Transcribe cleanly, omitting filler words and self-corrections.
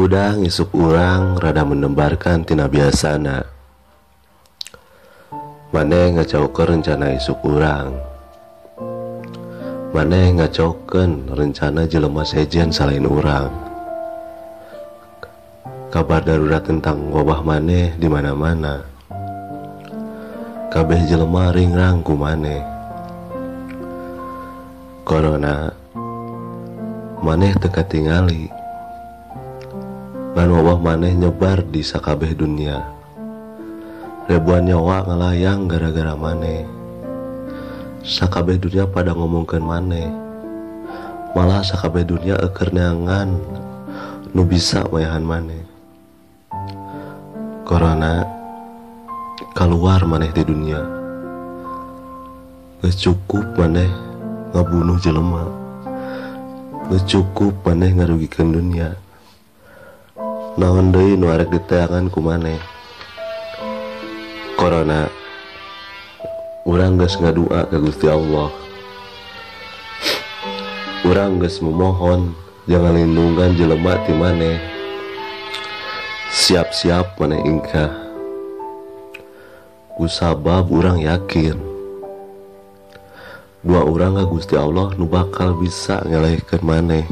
Hudang isuk urang rada menebarkan tina biasana. Maneh ngacaukeun rencana isuk urang. Maneh ngacaukeun rencana jelema sejen salain urang. Kabar darurat tentang wabah maneh di mana-mana. Kabeh jelema ringrang ku maneh. Corona maneh teu katingali. Ngan wabah maneh nyebar di sakabeh dunia. Ribuan nyawa ngalayang gara-gara maneh. Sakabeh dunia pada ngomongkeun maneh. Malah sakabeh dunia eueur neangan nu bisa mayahan maneh. Corona keluar maneh di dunia. Geus cukup maneh ngabunuh jelema. Geus cukup maneh ngarugikeun dunia. Naon deui nu arek diteangan ku maneh. Corona, urang geus ngadua ka Gusti Allah. Urang geus memohon jangan lindungan jelema ti maneh. Siap-siap maneh ingkah. Kusabab urang yakin dua urang ka Gusti Allah nu bakal bisa ngelehkeun maneh.